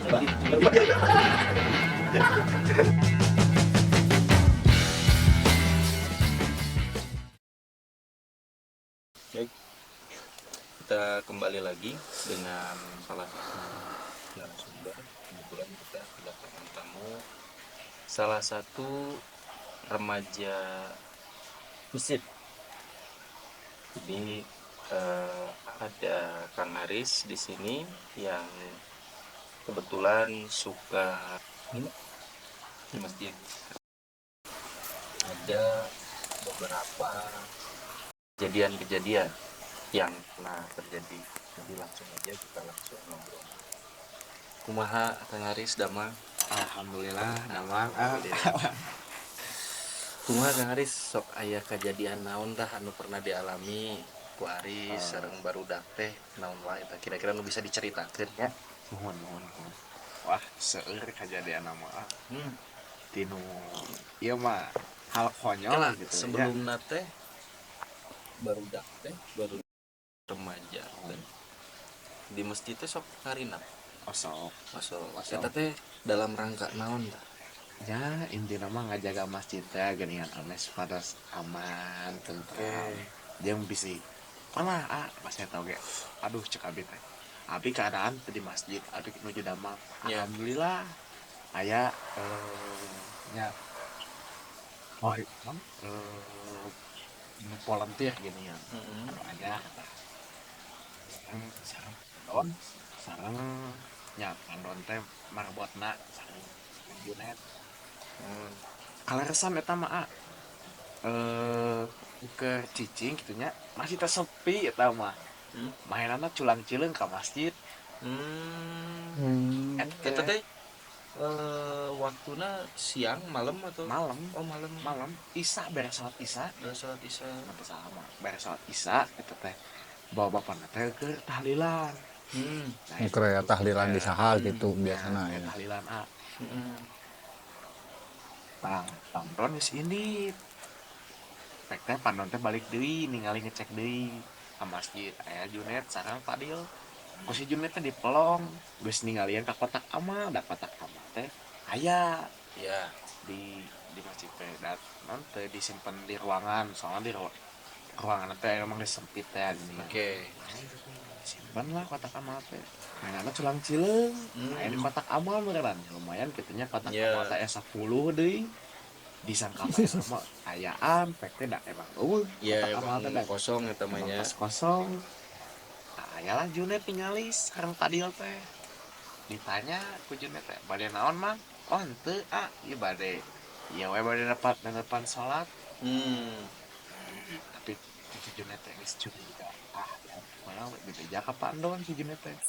Baik, kita kembali lagi dengan salah satu narasumber. Kebetulan kita kedatangan tamu salah satu remaja masjid. Jadi ada Kang Aris di sini yang kebetulan suka nginep di masjid. Ada beberapa kejadian-kejadian yang pernah terjadi. Jadi langsung aja kita langsung ngobrol. Kumaha, Kang Aris, damang? Alhamdulillah, damang, ah. Kumaha, Kang Aris, sok aya kejadian naon tah anu pernah dialami ku Aris sareng barudak teh, naon wae tah kira-kira nu bisa diceritakeun ya? Muhun, muhun, muhun. Wah, seueur kejadian mah, ah. Tinu ieu mah hal konyol Kela, gitu ya. Sebelumna teh barudak teh, baru remaja teh di masjid teh sok ngarinap? Oh, sok. Masuk. Masuk. Eta teh dalam rangka naon tah? Ya, intina mah ngajaga masjid teh geuningan ames pada aman, tentram. Jeung bisi pernah, ah, pas saya tahu ge. Aduh, cek abi teh. Abi keadaan teh di masjid, abi nuju damang. Alhamdulillah aya nya, oh, non, nu volunteer gini ya. Anu aya kata. Sareng sareng don, sareng nya pandon teh marbotna sareng Junet. Kaleresan eta mah, ah, ke cicing gitu nya, masih teh sepi eta mah. Mainanna culang cileung ka masjid. Eta Eta teh waktuna siang, malam, atau Malam. Oh, malam. Malam, Isya, beres salat Isya. Beres salat Isya. Nanti sama beres salat Isya eta teh bawa bapakna teh ke tahlilan. Nah, Keur aya tahlilan di saha gitu Nah, biasana ya. Tahlilan, ah. Tah, pandon geus indit. Pek teh pandon teh balik deui, ningali ngecek deui ka masjid. Aya Junet sareng Fadil. Ku si Junet teh dipelong, geus ningalian ka kotak amal, da kotak amal teh aya di masjid teh, da non teh disimpen di ruangan, soalnya di ruangan teh emang geus sempit teh gini. Simpen lah kotak amal teh. Mainanna culang cileung. Aya di kotak amal beneran. Lumayan kitunya kotak amal teh 10 deui. Disangka mah ayaan pek teh da emang eueuh. Ya, Kotak amal teh emang da kosong eta mah emang nya. pas kosong. Nah, aya lah Junet ningali sareng Fadil teh. Ditanya ku Junet teh, "Bade naon, Mang?" "Oh, henteu, ah, ieu bade. Ieu we bade dapat depan salat." Tapi si Junet teh geus curiga. Ah, ya, malah bebeja ka Pandon si Junet teh.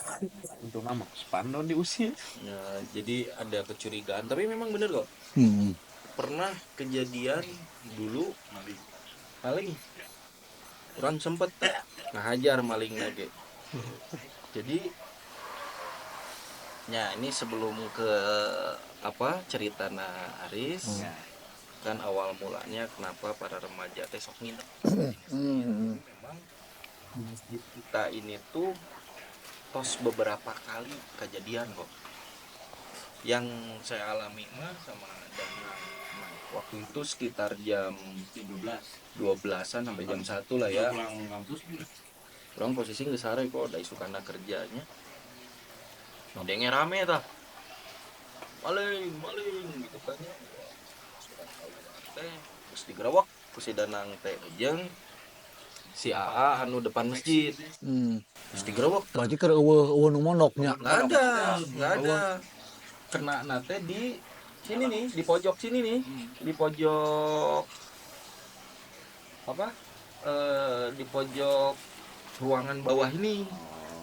Untungna mah si Pandon diusir. Ya, jadi ada kecurigaan, tapi memang bener kok. Pernah kejadian dulu maling. Maling. Orang sempet ngahajar maling lagi. Jadi ya ini sebelum ke apa cerita na Aris, kan awal mulanya kenapa para remaja teh sok nginep. Memang di masjid kita ini tuh tos beberapa kali kejadian kok. Yang saya alami mah sama Dana. Nah, waktu itu sekitar jam 12-an sampai jam 1 lah ya. Pulang kampus. Urang posisi geus sare kok, da isukana kerjanya. Nodenge rame tah. Maling, maling gitu kan ya. Teh terus digerawak ku si Danang teh jeung si AA anu depan masjid. Terus digerawak. Berarti keur eueuh eueuh nu mondoknya. Nggak ada, nggak ada. Kena nate di sini nih, di pojok sini nih, di pojok apa? Di pojok ruangan bawah ini.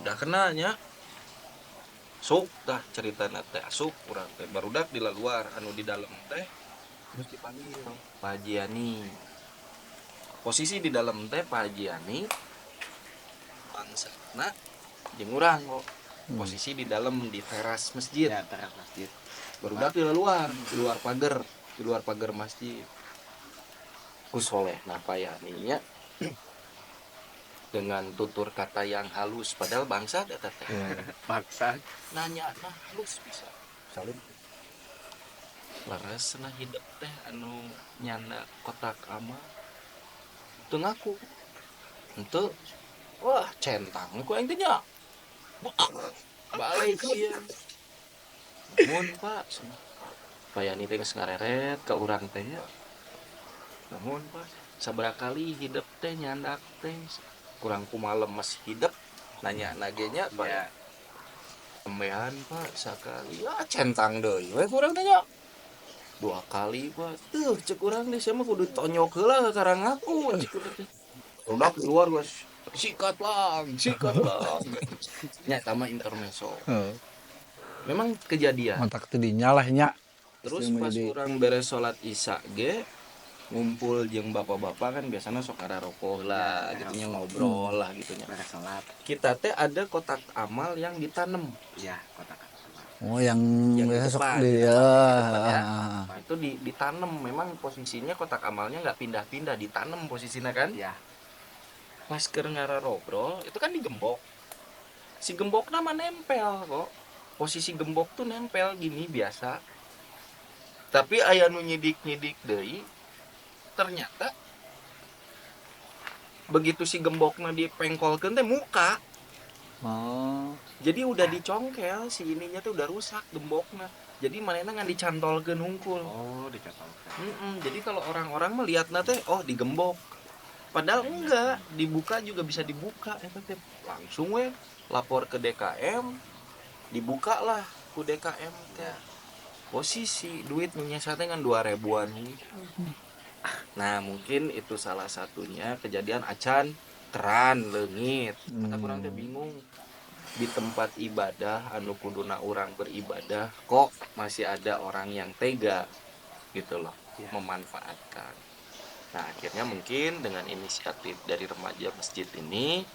Udah kena nya. Sok dah cerita nate asup urang teh barudak di luar anu di dalam teh terus dipanggil Pak Haji Yani. Posisi di dalam teh Pak Haji Yani bangsatna jeung urang kok. Posisi di dalam di teras masjid. Ya, teras masjid. Barudak di luar, di luar pagar, di luar pagar masjid. Ku soleh nah Pak Yani nya. Dengan tutur kata yang halus padahal bangsat eta teh. Bangsat. Nanya nah halus bisa. Salim. Leres cenah hidep teh anu nyana kotak amal. Teu ngaku. Henteu. Wah, centang ku aing teh nya. Balik ieu. Mun Pak, cenah. Pak Yani teh geus ngareret ka urang teh nya. Namun Pak, sabaraha kali hidep teh nyandak teh kurang kumaha lemes hidep nanya nage nya Pak. Ya. Tembean Pak sakali ah centang deui we kurang teh nya. 2 kali Pak. Tuh cek urang teh sia mah kudu tonyok heula ka karang ngaku cek urang teh. Udah keluar guys. Sikat lang, sikat lang. Nya eta mah intermezzo. Heeh. Memang kejadian. Matak teh dinyalah nya. Terus Istri pas menjadi urang beres sholat isya ge ngumpul jeung bapak-bapak kan biasanya sok ada rokok lah, Ya, gitunya rokok. ngobrol lah gitunya. Beres sholat. Kita teh ada kotak amal yang ditanam. Iya, kotak amal. Oh, yang Yang di biasa sok depan, di, di ya, depan ya. ah, ah. Nah, itu ditanam, memang posisinya kotak amalnya nggak pindah-pindah, ditanam posisinya kan? Iya. Pas keur ngararobrol itu kan digembok. Si gembok nama nempel kok. Posisi gembok tuh nempel gini biasa. Tapi aya nu nyidik-nyidik deui, ternyata begitu si gembokna dipengkolkeun teh muka. Oh. Jadi udah dicongkel si ininya tuh udah rusak gembokna. Jadi manehna ngan dicantolkeun hungkul. Oh, dicantolkeun. Jadi kalau orang-orang melihatna teh oh digembok. Padahal enggak, dibuka juga bisa dibuka eta teh. Langsung we lapor ke DKM, dibuka lah ku DKM teh. Posisi duit nu nyesa teh ngan 2.000-an. Nah, mungkin itu salah satunya kejadian acan keran leungit. Kata kurang teh bingung. Di tempat ibadah anu kuduna urang beribadah kok masih ada orang yang tega gitu loh, Ya. memanfaatkan. Nah, akhirnya mungkin dengan inisiatif dari remaja masjid ini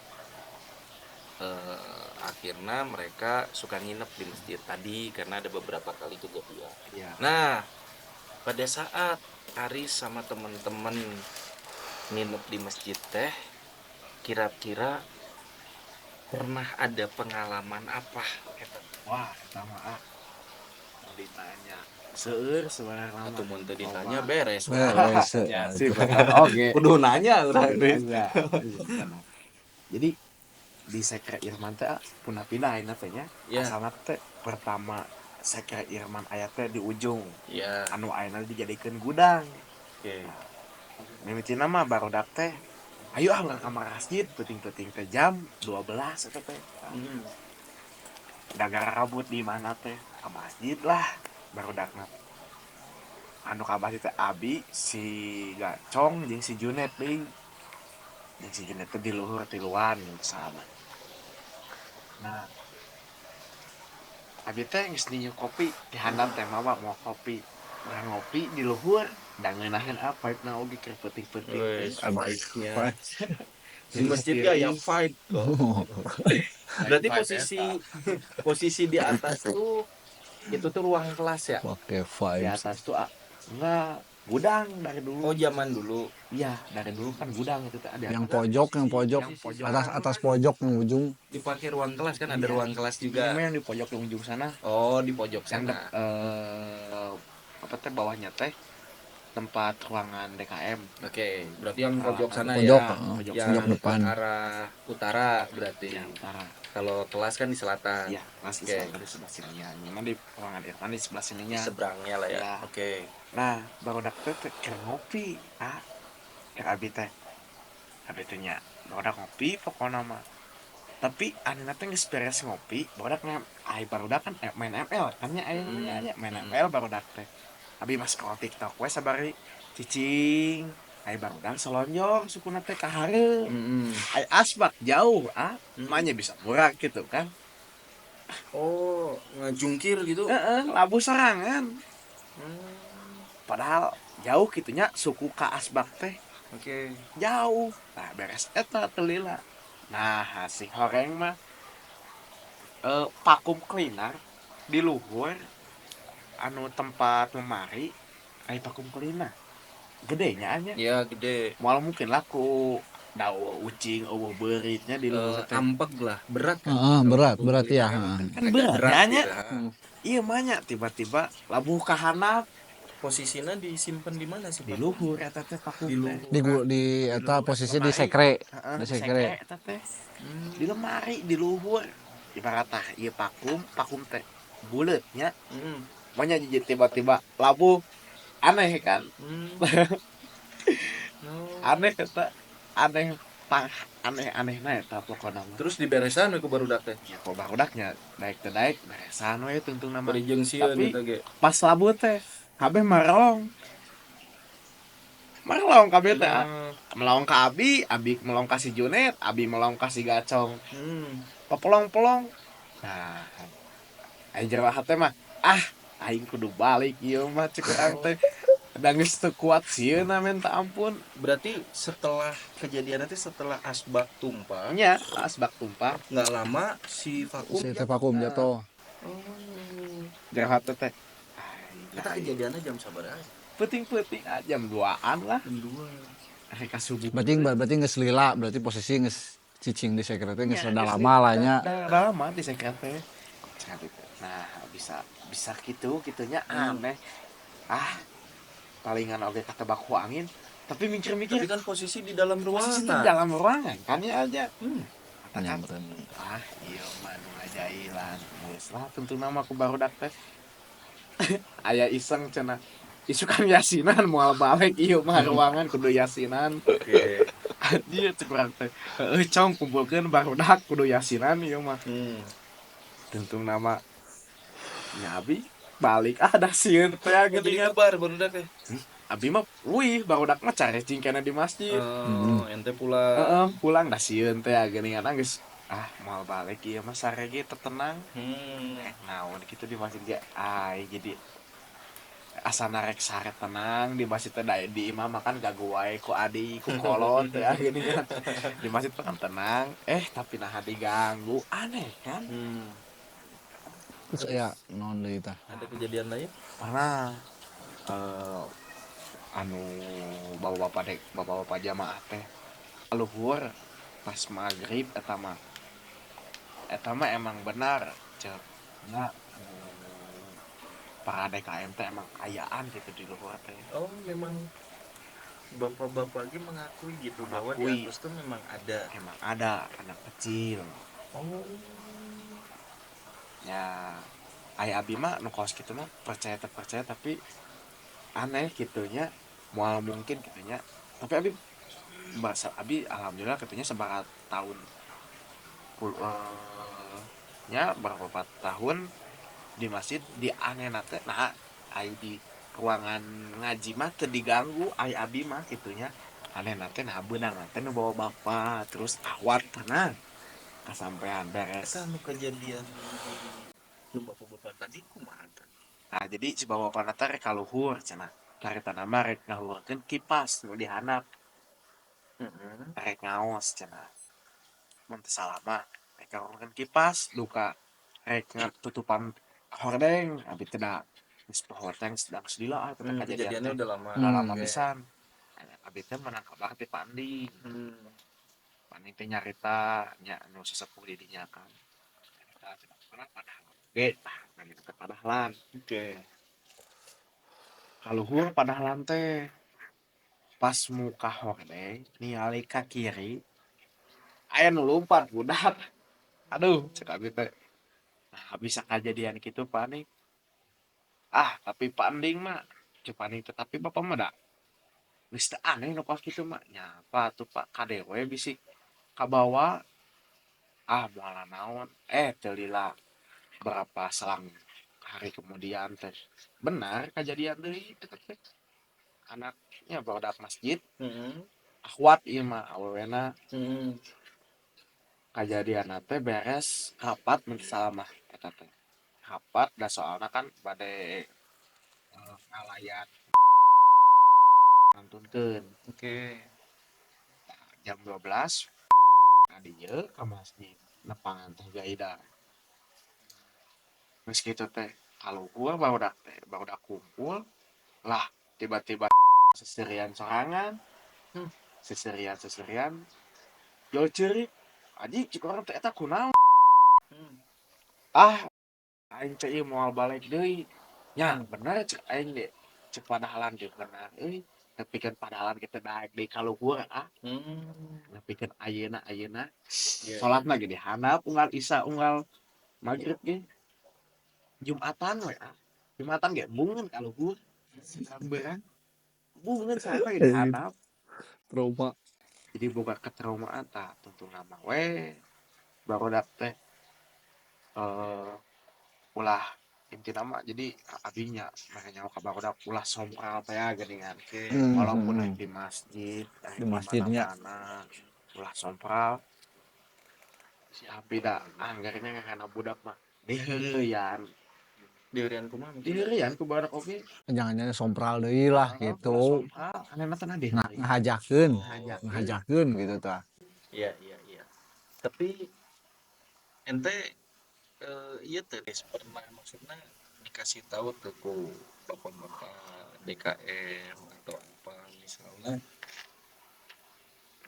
akhirnya mereka suka nginep di masjid tadi karena ada beberapa kali kejadian. Ya. Nah, pada saat Aris sama temen-temen nginep di masjid teh, kira-kira pernah ada pengalaman apa? Wah, eta mah, ah. Mau ditanya. Seueur sebenarnya mah. Atau mun teu ditanya Loba. beres. Beres. Ya, sih, bener. Oke. Kudu nanya urang teh. Enggak. Jadi di Sekre Irman teh punah pindah ayeuna teh nya. Ya. Asalna teh pertama Sekre Irman aya teh di ujung. Ya. Anu ayeuna dijadikeun gudang. Oke. Mimitina mah barudak teh ayo ah urang ka masjid peuting-peuting teh jam 12 eta teh. Da garabut di mana teh? Ka masjid lah barudakna. Anu ka masjid teh Abi, si Gacong jeung si Junet deui. Jeung si Junet teh di luhur tiluan sama. Nah, Abi teh geus ninyu kopi di handap teh mawa mau kopi. Urang ngopi di luhur da ngeunaheun apa vibe-na oge keur peuting-peuting. Wes, Vibe. vibe-nya. Di masjid ya yang vibe kok. Berarti Vibe eta. posisi di atas tuh itu tuh ruang kelas ya? Pakai vibe. Di atas tuh, ah, enggak, gudang dari dulu. Oh, zaman dulu. Iya, dari dulu kan gudang itu tuh ada. Yang pojok, yang pojok. Yang pojok. Atas, atas pojok yang ujung. Dipakai ruang kelas kan ada Iya. ruang kelas juga. Ini yang di pojok yang ujung sana. Oh, di pojok Yang sana. apa teh bawahnya teh tempat ruangan DKM. Oke, berarti yang pojok sana Pojok, ya. heeh. Pojok Yang pojok depan. Arah utara berarti. Ya, utara. Kalau kelas kan di selatan. Iya, kelas di Oke. selatan di sebelah sininya. Ini di ruangan Irfan di sebelah sininya. Di seberangnya lah ya. Iya. Oke. Nah, baru dapet teh keur ngopi, ah. Keur abi teh. Abi teh nya, baru dak ngopi pokona mah. Tapi anehna teh geus beres ngopi, baru dak ai baru dak kan main ML kan nya aya nya, main ML baru dak teh. Abi mas scroll TikTok we sabari cicing. Ai baru dak selonjor sukuna teh ka hareup. Ai asbak jauh, ah. Manya bisa murah gitu kan. Oh, ngejungkir gitu. Heeh, labuh sorangan. Padahal jauh gitunya suku ka asbak teh. Oke. Jauh. Nah, beres eta teu lila. Nah, si horeng mah vakum cleaner di luhur anu tempat lemari ai vakum cleaner. Gedenya nya. Iya, gede. Moal mungkin lah ku Da eueuh ucing, eueuh beuritnya di luhur teh. Ampeg lah, berat kan? Heeh, berat, berat ya. Kan berat, Berat nya. gitu, ha. Iya mah nya tiba-tiba labuh ka handap. Posisinya disimpan di mana sih, Di Pak? luhur eta teh paku Di teh. luhur. Di eta posisi di Lemari. sekre. Heeh, Di di sekre. sekre eta teh. Di lemari di luhur. Ibarat tah ieu pakum, pakum teh buleut nya. Manya jadi tiba-tiba labuh aneh kan? No. Aneh eta. Aneh tah aneh-anehna eta pokona mah. Terus diberesan we ku barudak teh. Ya kok barudaknya daek teh daek beresan we tungtung nama. Bari jeung sieun Tapi eta ge. pas labuh teh kabeh marelong. Marelong kabeh teh. Melong ka abi, abi melong ka si Junet, abi melong ka si Gacong. Pepelong-pelong. Nah, aing jero hate mah, ah, aing kudu balik ieu mah cek urang teh. Da geus teu kuat sieuna minta ampun. Berarti setelah kejadian nanti setelah asbak tumpah, Nya, asbak tumpah. nggak lama si vakum Si teh vakum jatuh. Oh. Jero hate teh. Kita kejadiannya jam sabaraha? Peuting-peuting ah, jam 2-an lah. Jam 2. Rek ka subuh. Berarti geus lila, berarti posisi geus cicing di sekre teh geus Ya, rada geus lama lah nya. Rada lama di sekre teh. Cek teh. Nah, bisa gitu gitunya aneh. Ah, palingan oge katebak ku angin, tapi mikir-mikir Tapi kan posisi di dalam ruangan. Posisi di dalam ruangan kan ya aja. Katakan, Nyamperin. ah, iya mah nu ngajailan. Geus lah tentu nama ku barudak teh. Aya iseng cenah. Isukan yasinan moal balik ieu mah ruangan kudu yasinan. Oke. Anjir cek urang teh. Heueuh cong kumpulkeun barudak kudu yasinan ieu mah. Tentu nama nya abi balik ah da sieun teh Jadi geuningan. bubar barudak teh. Abi mah wih barudak mah carecing kana di masjid. Oh, ente pulang. Heeh, pulang da sieun teh geuningan geus ah moal balik ieu mah sare ge tenang. Naon kitu di masjid ge ai jadi asana rek sare tenang di masjid teh da di imah mah kan gagu wae ku adi ku kolot teh geuningan. Di masjid mah kan tenang, tapi naha diganggu aneh kan? Terus ya naon deui tah? Ada kejadian lain? Pernah anu bapak-bapak dek, bapak-bapak jamaah teh luhur pas maghrib eta mah. Eta mah emang benar cek nya para DKM teh emang ayaan gitu di luhur teh. Oh, memang bapak-bapak lagi mengakui gitu bahwa di Mengakui. atas tuh memang ada. Emang ada anak kecil. Oh. Ya, ayah abi mah nu kos gitu mah percaya tak percaya tapi aneh gitunya, moal mungkin gitunya. Tapi abi bahasa abi alhamdulillah gitunya sebarat tahun nya berapa tahun di masjid di aneh teh. Nah, ai di ruangan ngaji mah teu diganggu ai abi mah gitunya. Aneh teh nah beunang teh nu bawa bapak terus awat pernah kasampean beres. Eta nu kejadian nu bapak-bapak tadi kumaha teh? Nah, jadi si bapak-bapak teh rek ka luhur cenah. Carita nama rek ngaluhurkeun kipas nu dihandap. Rek ngaos cenah. Mun teu salah mah rek ngaluhurkeun kipas duka rek ngatutupan hordeng abi teh da geus hordeng sedang sedila ah, teh kejadian Kejadiannya teh. udah lama. Udah lama Oke. pisan. Abi teh menang kabar ti Pandi. Pandi teh nyarita nya nu sesepuh di dinya kan. Nyarita cenah pernah padahal. Oke, tah nanya teh padahlan. Oke. Kaluhur padahlan teh pas muka hordeng ningali ka kiri aya nu lompat budak. Aduh, cek abi teh. Nah, bisa kejadian gitu Pak nih. Ah, tapi Pak Anding mah, cek Pak Anding teh, tapi bapak mah da geus teu aneh nu kos kitu mah. Nyapa tuh Pak kade we bisi kabawa. Ah, moal naon. Teu lila berapa selang hari kemudian teh. Benar kejadian deui eta teh. Anaknya barudak masjid. Akhwat ieu mah awewena. Kajadian teh beres rapat mun teu salah mah eta teh. Rapat da soalna kan bade ngalayan ngantunkeun. Oke. Nah, jam 12 ka dieu ka masjid nepangan teh Gaida. Geus kitu teh kaluhur barudak teh, barudak kumpul lah tiba-tiba seserian sorangan. Seserian-seserian Jol ceurik. Aji cik urang teh eta kunaon? Ah, aing teh ieu moal balik deui. Nya bener cek aing ge. Cek padahalan ge bener euy. Nepikeun padahalan kita daek deui ka luhur ah. Nepikeun ayeuna ayeuna. Salatna ge di handap unggal isya unggal magrib ge. Jumatan we ah. Jumatan ge bungeun ka luhur. Beurang. Bungeun salatna ge di handap. Trauma. Jadi boga ketraumaan tah tentu nama we barudak teh ulah inti nama jadi abinya makanya ka barudak ulah sompral teh geuningan. Walaupun di masjid, di masjidnya mana ulah sompral si abi da anggarnya karena budak mah diheureyan. Diheureyan kumaha? Diheureyan ku barudak oge. Jangan-jangan sompral deui lah gitu. Anehna teh di ngahajakeun. Ngahajakeun gitu tah. Iya, iya, iya. Tapi ente ieu teh pernah maksudna dikasih tahu tuh ku bapak-bapak DKM atau apa misalnya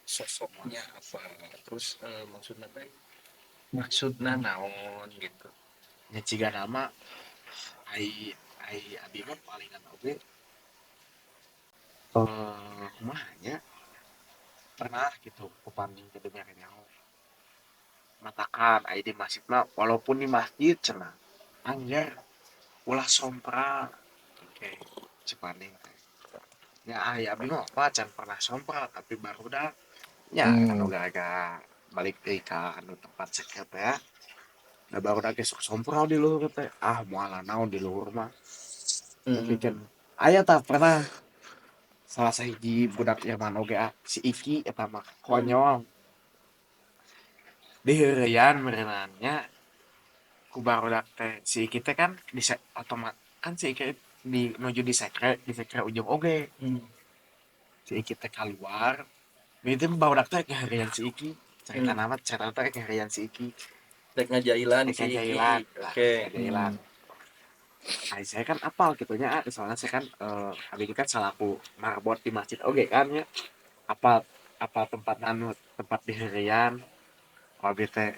sosoknya apa terus maksudna teh maksudna naon gitu. Nya ciga nama ai ai abi mah palingan oge kumaha nya pernah gitu upami kedengaran nyaho matakan ai di masjid mah walaupun di masjid cenah angger ulah sompral. Oke, cepaning teh nya ai abi mah apa can pernah sompral tapi barudak nya anu gara-gara balik deui ka anu tempat sekret ya. Nah barudak ge sok sompral di luhur teh. Ah moal naon di luhur mah. Tapi kan aya tah pernah salah sahiji budak Irman oge ah si Iki eta mah konyol. Diheureyan merenannya ku barudak teh si Iki teh kan di otomat kan si Iki di menuju di sekre ujung oge. Si Iki teh keluar. Itu barudak teh ngaheureyan si Iki. Cerita nama cerita teh ngaheureyan si Iki. Rek ngajailan si Iki. Oke. Ngajailan. Nah, saya kan apal gitu nya, soalnya saya kan abi kan salaku marbot di masjid oge kan nya. Apal apal tempat anu tempat diheureyan. Abi teh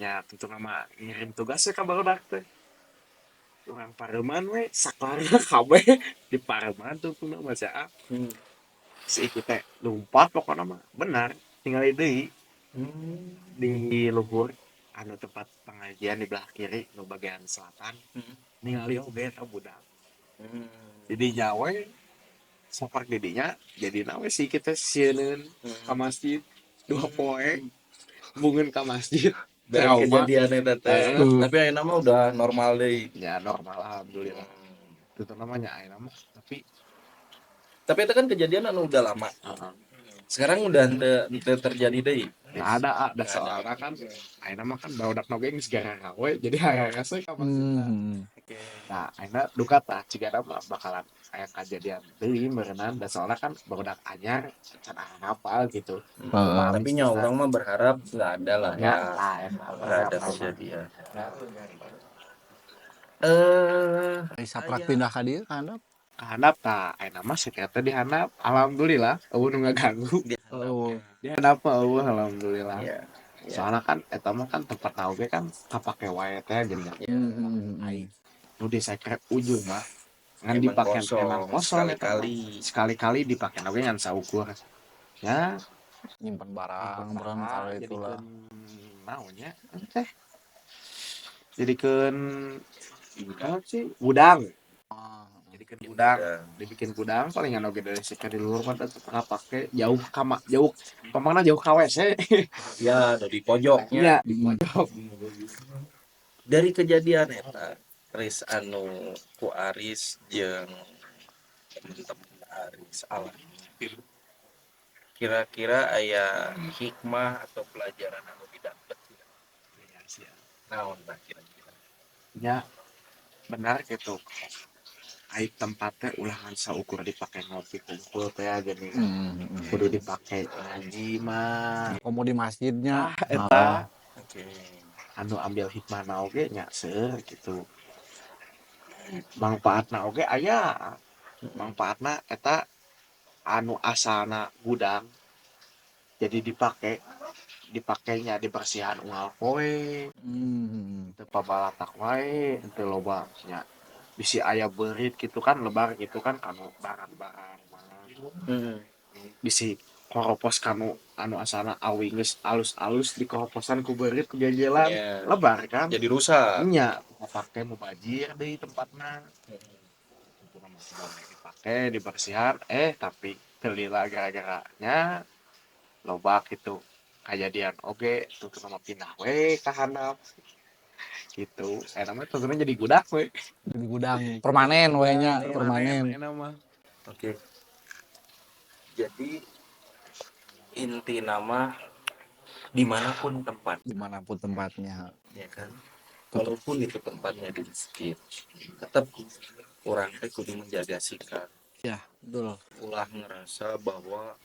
nya tentu nama ngirim tugas ka barudak teh. Urang pareman we sakelarna kabeh di pareman tuh nama sia. Si Iki teh lompat pokona mah benar tinggal deui. Di luhur anu tempat pengajian di belah kiri nu bagian selatan. Ningali oge eta budak. Jadi nyawe sapak didinya jadi nawe si kita sieun ka masjid dua poe bungeun ka masjid. Trauma kejadian eta teh. Tapi ayeuna mah udah normal deui. Ya normal alhamdulillah. Itu namanya ayeuna mah tapi itu kan kejadian anu udah lama. Sekarang udah henteu terjadi deui. Nggak ada soalnya kan ayeuna mah kan barudak oge geus gara we jadi harasa ka masjid. Oke. Nah, ayeuna duka tah cigana mah bakalan aya kajadian deui meureunnan da soalnya kan barudak anyar can hafal gitu. Tapi nya urang mah berharap enggak ada lah ya. Enggak ada kejadian. Saprak pindah ka dieu ka handap. Ka handap tah ayeuna mah sekretna di handap. Alhamdulillah eueuh nu ngaganggu. Di handap mah eueuh alhamdulillah. Ya. Soalnya kan eta mah kan tempat oge kan kapake wae teh geuning. Ai nu di sekret ujung mah ngan dipake emang kosong sekali-kali dipake oge ngan saukur. Ya nyimpen barang barang kalau itulah. Naonnya teh. Jadikeun sih gudang. Jadikeun gudang, dibikin gudang palingan oge dari sekret di luhur mah tetep kapake jauh ka jauh pamangna jauh ka WC. Ya, dari pojoknya. Ya, di pojok. Dari kejadian eta Riz anu ku Aris jeung temen-temen Aris alami. Kira-kira aya hikmah atau pelajaran anu didapet ya? Naon tah kira-kira? Ya, benar gitu. Ai tempatnya ulah saukur dipake ngopi kumpul teh geuning. Kudu dipake ngaji mah. Komo di masjidnya. Eta. Oke. Anu ambil hikmahna oge nya seueur gitu. Mangpaatna oge aya. Mangpaatna eta anu asalna gudang Jadi dipakainya dibersihan unggal poe, teu pabalatak wae, teu loba nya. Bisi aya beurit gitu kan, lebar gitu kan kanu barang-barang mah. Bisi koropos kanu anu asalna awi geus alus-alus dikoroposan ku beurit ku gegelan, lebar kan. Jadi rusak. Nya, dipake mubajir deui tempatna. Itu mah masih boleh dipake dibersihan, tapi teu lila gara-garanya loba gitu kejadian oge tuh mah pindah we ka handap gitu. Eta mah tentunya jadi gudang we. Jadi gudang permanen we nya, permanen. Eta mah. Oke. Jadi inti nama dimanapun tempat. Dimanapun tempatnya. Ya kan? Walaupun itu tempatnya di masjid, tetap orang teh kudu menjaga sikap. Ya, betul. Ulah ngerasa bahwa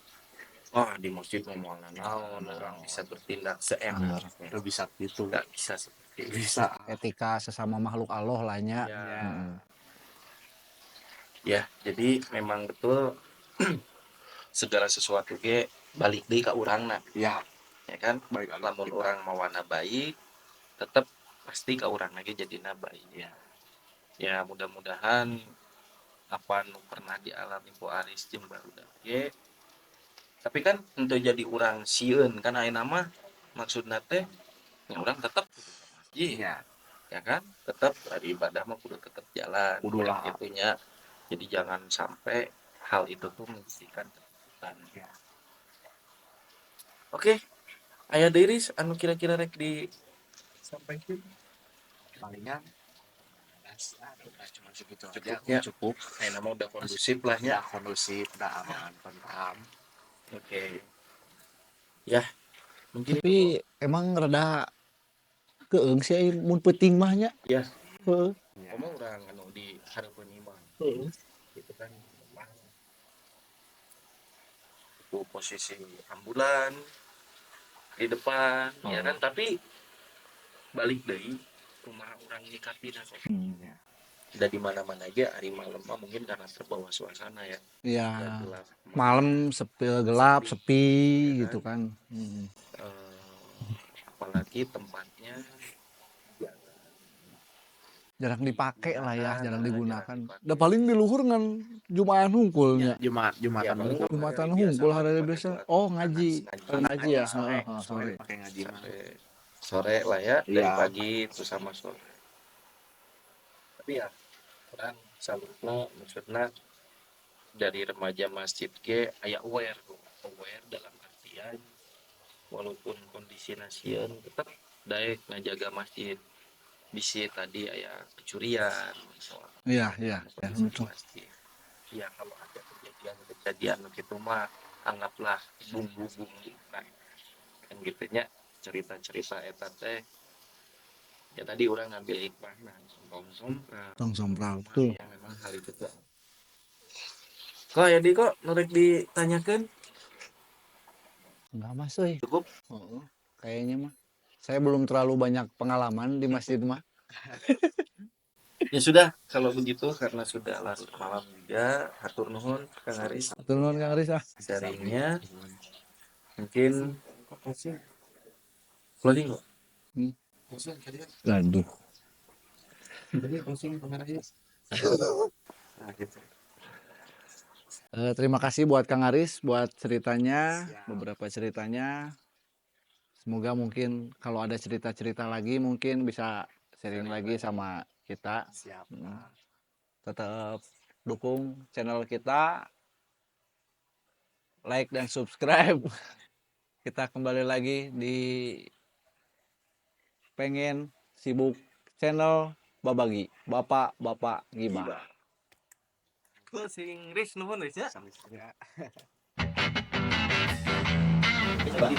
di masjid mah moal nanaon, orang bisa bertindak seenaknya. Udah bisa gitu. Nggak bisa seperti itu. Bisa. Etika sesama makhluk Allah lah nya. Ya. Ya, jadi memang betul segala sesuatu ge balik deui ka urangna. Ya. Ya kan? Balik lagi Lamun kita. urang mawana baik, tetep pasti ka urang lagi jadina baik. Ya. Ya, mudah-mudahan apa nu pernah dialami ku Aris jeung barudak ge. Tapi kan henteu jadi urang sieun kan ayeuna mah maksudna teh ya urang tetep kudu ka masjid. Iya. Ya kan? Tetep ari ibadah mah kudu tetep jalan. Kudu lah. Gitu nya. Jadi jangan sampai hal itu tuh menjadikan ketakutan. Ya. Oke. Aya deui Riz anu kira-kira rek disampaikan? Palingan udah cuma segitu aja. Cukup, ya. Cukup. Ayeuna mah udah kondusif lah nya. Ya, kondusif, udah aman, tentram. Oke. Ya, mungkin Tapi emang rada keung sih euy mun peuting mah nya. Ya. Heeh. Ngomong urang anu di hareupeun imah. Heeh. Itu kan memang itu posisi ambulan di depan, ya kan, tapi balik deui kumaha urang nyikapina kok. Da di mana-mana aja hari malam mah mungkin karena terbawa suasana ya. Iya. Dan gelap. Malam sepi, gelap, Sepi. sepi Ya gitu kan. Apalagi tempatnya jarang dipakai lah ya, jarang Jarang digunakan. dipakai. Da paling di luhur ngan Jumaan hungkulnya. Jumat, Jumatan Ya, paling hungkul. Jumatan hari biasa hungkul mah hari dipakai biasa. buat Oh, ngaji. ngaji. Ngaji ya. Sore, Heeh, sore sore. pakai ngaji mah. Sore. Sore lah ya, dari Iya. pagi terus sama sore. Tapi ya orang salutna maksudna dari remaja masjid ge aya aware, aware dalam artian walaupun kondisi sieun tetep daek ngajaga masjid. Bisi tadi aya kecurian soal Iya, iya, iya, kondisi betul. masjid. Ya kalau ada kejadian-kejadian gitu mah anggaplah bumbu-bumbu nah, kan gitu nya cerita-cerita eta teh. Ya tadi orang ngambil hikmah nah, tong sompral. Tong sompral, betul. Ya memang hal itu tuh. Kok ya di kok nu rek ditanyakeun? Enggak mas euy. Cukup? Heeh, kayaknya mah. Saya belum terlalu banyak pengalaman di masjid mah. Ya sudah, kalau begitu karena sudah larut malam juga, hatur nuhun Kang Aris. Hatur nuhun Kang Aris ah. Sharingnya mungkin closing kok. Aduh. Nah, gitu. Terima kasih buat Kang Aris buat ceritanya, Siap. beberapa ceritanya. Semoga mungkin kalau ada cerita-cerita lagi mungkin bisa sharing lagi sama kita. Siap. Tetap dukung channel kita, like dan subscribe. Kita kembali lagi di Pengen Sibuk Channel Babagi, Bapak-bapak Gibah. Closing Riz, nuhun Riz ya. Sama-sama. Bye.